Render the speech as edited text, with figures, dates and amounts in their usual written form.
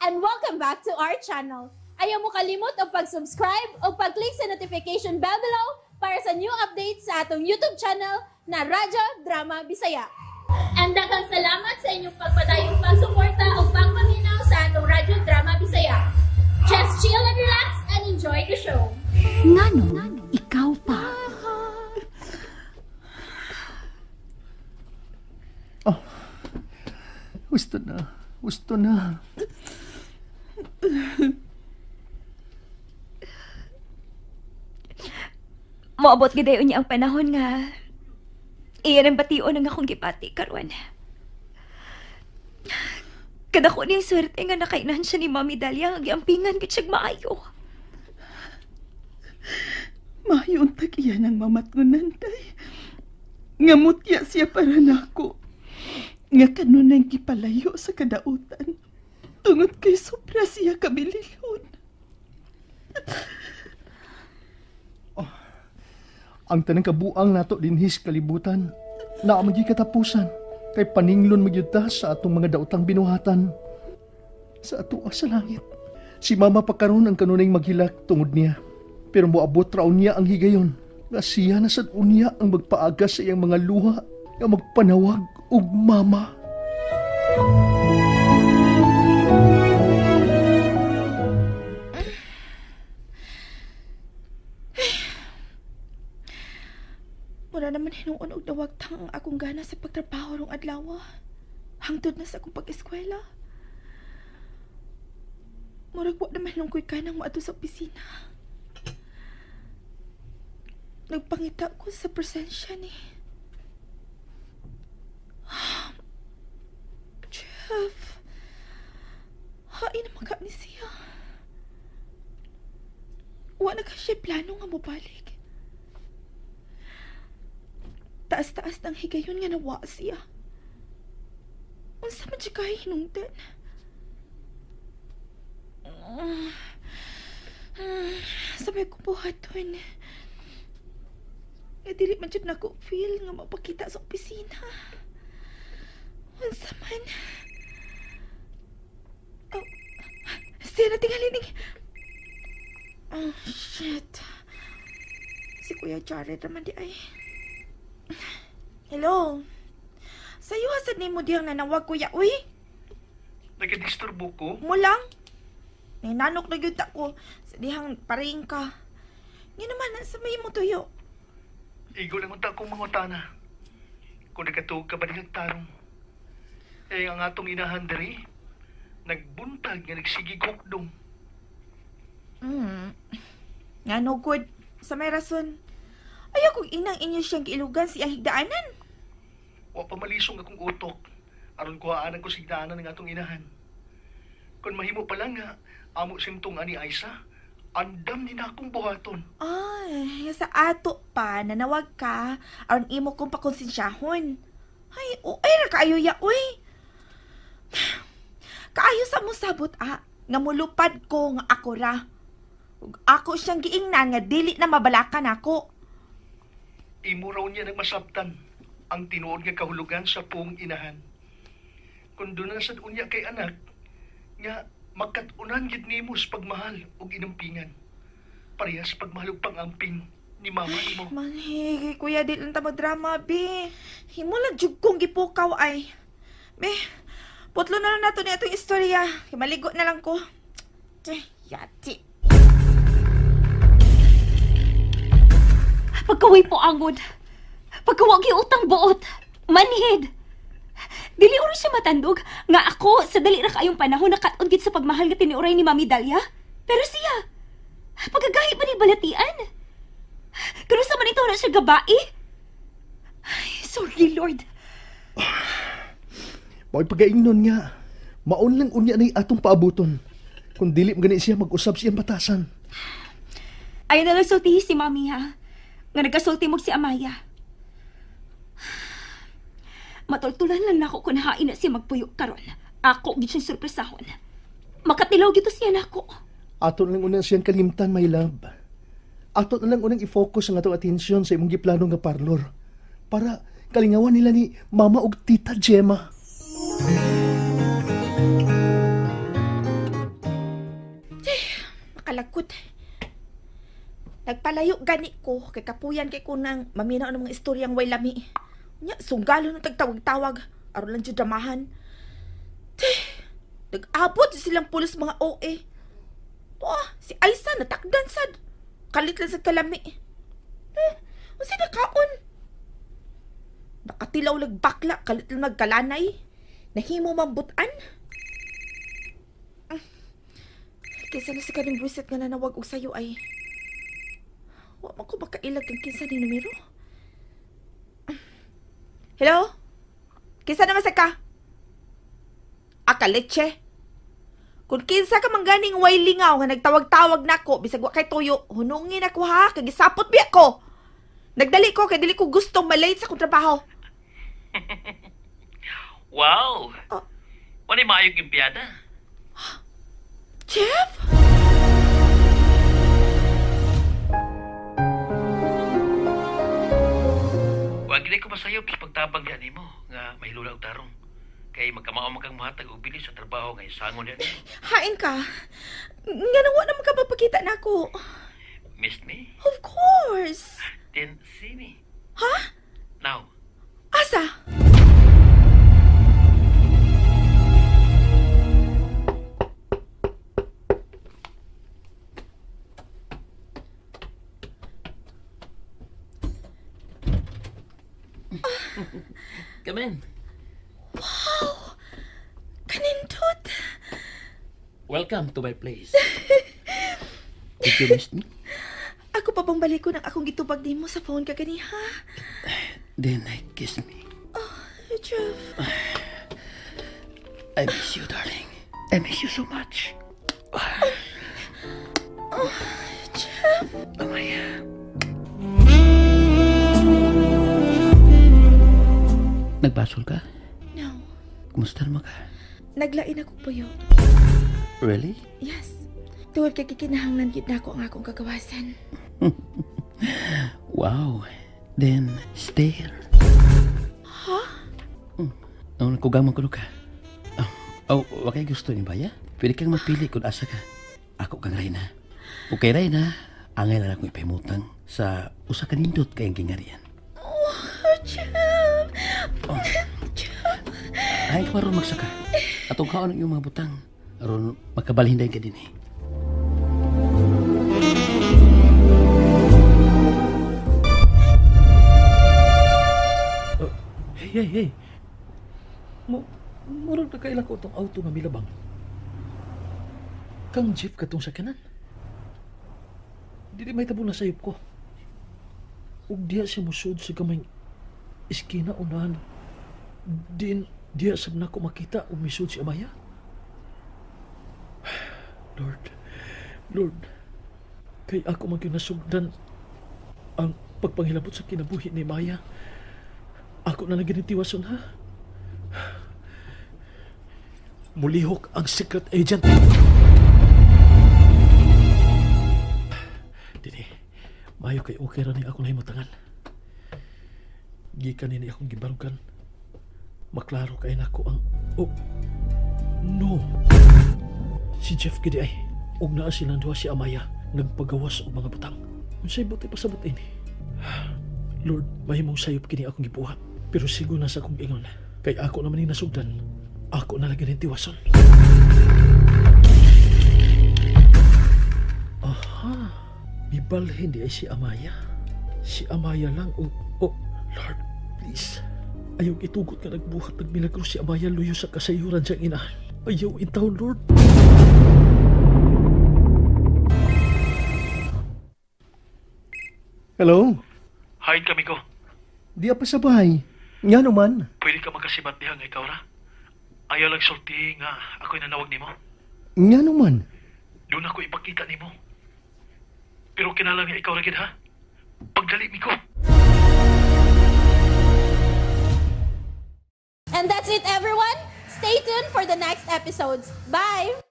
And welcome back to our channel. Ayaw mo kalimot og pag-subscribe o pag-click sa notification bell below para sa new updates sa atong YouTube channel na Radyo Drama Bisaya. And daghang salamat sa inyong pagpadayong pagsuporta o pagpaminaw sa atong Radyo Drama Bisaya. Just chill and relax and enjoy the show. Ngano, ikaw pa. Oh, gusto na. Gusto na. Moabot gid dayon niya ang panahon nga iyan ang bation ang akong gipati karon. Kadako ni swerte nga nakainan siya ni Mami Dalia nga giampingan gid siyag maayo. Maayo untag iyan ang mamatngunan, tay. Nga mutya siya para nako. Nga kanunay gipalayo sa kadautan. Tungod kay sobra siya kabililon. Oh, ang tanang kabuang nato dinhis kalibutan, naa man gyud katapusan. Kay paninglon magyud ta sa atong mga daotang binuhatan. Sa atoa sa langit. Si mama pa karon ang kanunay maghilak tungod niya. Pero moabot raw niya ang higayon. Nga siya na sad unya ang magpaaga sa iyang mga luha nga magpanawag og mama. Wala naman hinuon og dawagtang ang akong gana sa pagtrabaho rong adlaw. Hangtod na sa akong pag-eskwela. Murag wa naman lungkoy ka nang moadto sa opisina. Nagpangita ko sa presensya ni Jeff. Hain naman ka ni siya. Wa na ka siya plano nga mobalik. Taas-taas ng higayon nga nawa siya. Unsa man siya kay hinungdan? Sabay ko buhaton. Nga dili man jud nako feel nga mapakita sa opisina. Unsa man? Oh, siya na tingali ning. Oh, shit. Si Kuya Jared naman di ay. Hello. Sayo hasad nimo diyang nanawag, Kuya. Uy, Nagadisturbo ko? mo lang. Ninanok na gyud ko sa dihang paring ka. Nga naman sa may mo tuyo. Igo lang unta akong mangutana. Kung nagkatuog ka ba dihang tarong. Eh, ang atong inahan diri, nagbuntag nga nagsigig hukdong. Nga no good. Sa may rason. Ayaw kong inang inyo siyang giilugan sa iyang higdaanan. Wa pa malisong akong utok. Aron kuhaan ko sa higdaanan ng atong inahan. Kung mahimo pa lang nga, amo simtong ani Aiza, andam ni na akong buhaton. Ay, sa ato pa, nanawag ka, aron imo kong pakonsensyahon. Ay, ay, ra kaayo ya, uy. Kaayo sa mosabot, nga mulupad ko nga ako ra. Ug ako siyang giingnan nga dili na mabalakan ako. Imo raw niya nagmasabtan ang tinuod nga kahulugan sa puong inahan. Kung doon na sad unya kay anak, nga makatunan gid nimo sa pagmahal ug inampingan. Parehas pagmahal ug pangamping ni mama nimo. Manhigi, kuya, di lang ta magdrama, be. Himo lang jud kong gipukaw ay. Be, putlo na lang nato ni atong istorya. Kay maligo na lang ko. Che, yati. Pagkaway po angod. Pagkawag utang buot. Manhid. Dili uro siya matandog nga ako sa dali ra kaayong panahon nakat-on gid sa pagmahal nga tiniuray ni Mami Dalia. Pero siya, pagkagahi ba ni balatian? Kano sa man ito na siya gabae? Ay, sorry Lord. Mao'y pagaingnon nga. Maon lang unya ni atong paabuton. Kung dili man gani siya mag-usab siyang batasan. Ayaw na lang sultihi si Mami ha. Nga nagkasulti mo si Amaya. Matultulan lang nako kung hain na siya magpuyo karon. Ako gid siyang surpresahon. Makatilaw gito siya nako. Ato na lang unang siyang kalimtan, my love. Ato na lang unang i-focus ang atong atensyon sa imong giplano nga parlor. Para kalingawan nila ni Mama ug Tita Gemma. Nagpalayo gani ko kay kapuyan kay ko nang maminaw ng mga istoryang way lami. Nya sunggalo ng tagtawag-tawag aron lang jud dramahan. Teh, nag-abot silang pulos mga OA. Tuwa, si Aisa natakdan sad. Kalit lang sa kalami. Eh, unsa nakaon? Nakatilaw lag bakla, kalit lang nagkalanay. Nahimo mambutan. Kaysa na sa kaning buwisit nga nanawag og sayo ay. Wa man ko makailag kang kinsa ni numero. Hello? Kinsa naman sa ka? Aka leche. Kung kinsa ka man ganing way lingaw nga nagtawag-tawag nako bisag wa kay tuyo, hunungin ako ha, kay gisapot biya ko. Nagdali ko kay dili ko gustong malate sa akong trabaho. Wow! Oh. Wala maayong impyada. Jeff? Wag gid ko masayop sa pagtabang diha nimo nga mahilula og tarong. Kay magkamao man kang mohatag og bilis sa trabaho nga isangon diha nimo. Hain ka. Nga wa naman ka mapakita nako. Missed me? Of course. Then see me. Ha? Now. Asa? Come in. Wow! Kanindot! Welcome to my place. Did you miss me? Ako pa bang balik ko ng akong gitubag nimo sa phone kaganiha? Then kiss me. Oh, Jeff. I miss you, darling. I miss you so much. Oh, Jeff. Oh, Maria. Nagbasol ka? No. Kumusta naman ka? Naglain ako puyo. Really? Yes. Tungod kay gikinahanglan gyud nako ang akong kagawasan. Wow. Then, stay here. Huh? Ang nagkugamang kuno ka. Oh, wa kay gusto ni Baya? Pwede kang mapili kung asa ka. Ako kang Reyna. Okay, Reyna. Angay lang akong ipahimutang sa usa ka nindot kayong gingarian. Oh, Jeff! Oh. Jeff! Ay, ka maroon magsaka. Atong kaon ang iyong mga butang. Aron makabalhin dahil ka din eh. Hey, hey, hey. Murag na kaila ko itong auto nga milabang. Kang Jeff katong sa kanan. Dili may tabo na sayop ko. Ug diya siya musud sa kamay iskina unahan. Din diya sab nako makita ug misud si Amaya. Lord, Lord, kay ako man gyud nasugdan ang pagpangilabot sa kinabuhi ni Maya. Ako na lang ginitiwason, ha? Mulihok ang secret agent. Dini, mayo kay okay ra ni ako nahimutangan. Gikan ni akong gibarugan. Maklaro kay nako ang... Oh, no! Si Jeff gidi ay, og naa silang duha si Amaya, nagpagawas og mga butang. Unsay buti pasabot ini? Lord, mahimong sayop kini akong gibuhat. Pero sigo na sa akong ingon. Kay ako naman ni nasugdan. Ako na lang tiwason. Aha, mibalhin di ay si Amaya. Si Amaya lang o... Oh, Lord, please. Ayaw itugot nga nagbuhat nagmilagro si Amaya luyo sa kasayuran siyang ina. Ayaw intaw, Lord. Hello? Hi, kami ko. Di pa sa bahay. Nga naman. Pwede ka magkasibat diha nga ikaw ra. Ayaw lang sulti nga ako'y nanawag nimo. Nga naman. Doon ako ipakita nimo. Pero kinahanglan nga ikaw ra gid ha. Pagdali mi ko. And that's it, everyone. Stay tuned for the next episodes. Bye!